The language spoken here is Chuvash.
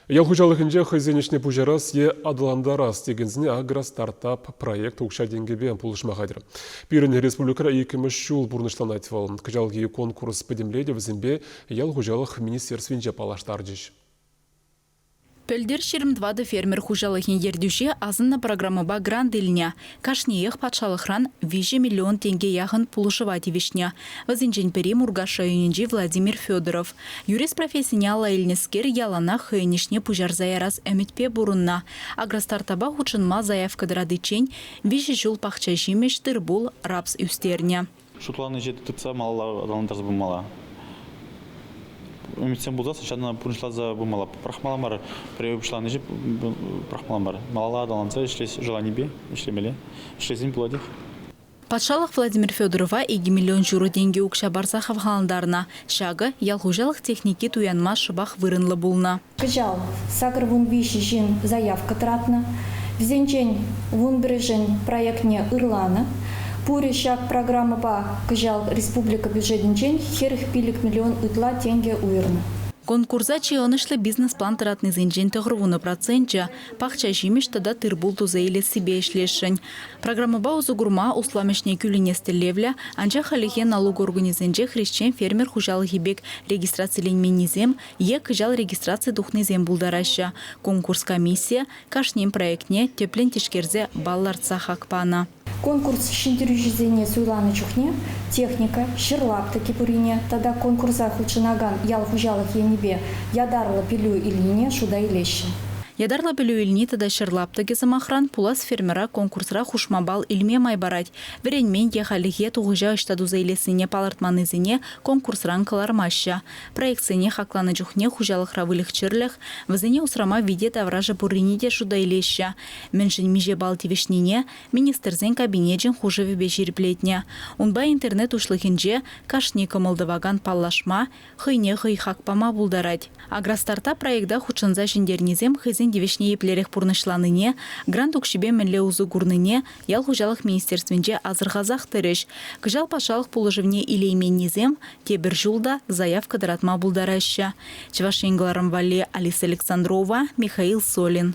Ял хуҫалӑхӗнче хӑйсен ӗҫне пуҫарас е аталантарас текенсене Агростартап проект укҫа-тенкӗпе пулӑшма хатӗр. Пирӗн республикӑра иккӗмӗш ҫул пурнӑҫланать вӑл. Кӑҫалхи конкурс пӗтӗмлетӗвӗсемпе ял хуҫалӑх министерствинче паллаштарчӗҫ. Пӗлтӗр 24 фермер хуҫалӑхӗн ертӳҫи асӑннӑ программӑпа грант илнӗ. Кашниех патшалӑхран 3 миллион тенке яхӑн пулӑшӑва тивӗҫнӗ. Вӗсенчен пӗри Муркаш районӗнчи Владимир Федоров. Юрист профессине алла илнӗскер яланах хӑйӗн ӗҫне пуҫарса ярас ӗмӗтпе пурӑннӑ. Агростартапа хутшӑнма заявка тӑратиччен виҫӗ ҫул пахча ҫимӗҫ, тыр-пул, рапс ӳстернӗ. Шутланӑ ӗҫе тытса малалла аталантарса пымалла. Ӗмӗтсем пулсассӑн ҫавна пурнӑҫласа пымалла. Пӑрахмалла мар, пӗрре пуҫланӑ ӗҫе пӑрахмалла мар. Малалла аталанса ӗҫлес желанипе ӗҫлемелле. Ӗҫлесен пулатех. Патшалӑх Владимир Федорова 2 миллион ҫурӑ тенкӗ укҫа парса хавхалантарнӑ. Ҫакӑ ял хуҫалӑх техники туянма шӑпах вырӑнлӑ пулнӑ. Кӑҫал 83 ҫын заявка тӑратнӑ. Вӗсенчен 11-шӗн проектне ырланӑ. Пурӗ ҫак программӑпа кӑҫал республика бюджетӗнчен 45 миллион ытла тенкӗ уйӑрнӑ. Конкурса чи ӑнӑҫлӑ бизнес-план тӑратнисенчен 90 проценчӗ пахча ҫимӗҫ тата тыр-пул туса илессипе ӗҫлесшӗн. Программӑпа усӑ курма услам ӗҫне кӳлӗнес тӗллевлӗ, анчах хальлӗхе налук органӗсенче хресчен-фермер хуҫалӑхӗ пек регистрациленменнисем е кӑҫал регистраци тухнисем пултараҫҫӗ. Конкурс комиссийӗ кашнин проектне тӗплӗн тишкерсе балл лартса хак панӑ. Конкурс ҫӗнтерӳҫисене суйланӑ чухне техника, ҫӗр лаптӑкӗ пуррине тата конкурса хутшӑнакан ял хуҫалӑх енӗпе ятарлӑ пӗлӳ илнине шута илеҫҫӗ. Ятарлӑ пӗлӳ илни тата ҫӗр лаптӑкӗ, сӑмахран, пулас фермера конкурсра хушма балл илме май парать. Вӗренмен е хальлӗхе тухӑҫа ӑҫта туса илессине палӑртманнисене конкурсран кӑлармаҫҫӗ. Проектсене хакланӑ чухне хуҫалӑхра выльӑх-чӗрлӗх, вӗсене усрама вите таврашӗ пуррине те шута илеҫҫӗ. Мӗншӗн миҫе балл тивӗҫнине Министрсен Кабинечӗн хушӑвӗпе ҫирӗплетнӗ. Унпа интернет уҫлӑхӗнче кашни кӑмӑл тӑвакан паллашма, хӑйне хӑй хак пама пултарать. Агростарта проекта хутшӑнса ҫӗнтернисем хӑйсен тивӗҫне еплерех пурнӑҫланине, грант укҫипе мӗнле усӑ курнине ял хуҫалӑх министерствинче асӑрхасах тӑрӗҫ. Кӑҫал патшалӑх пулӑшӑвне илейменнисем тепӗр ҫул та заявка тӑратма пултараҫҫӗ. Чӑваш Ен кӑларӑм валли Алиса Александрова, Михаил Солин.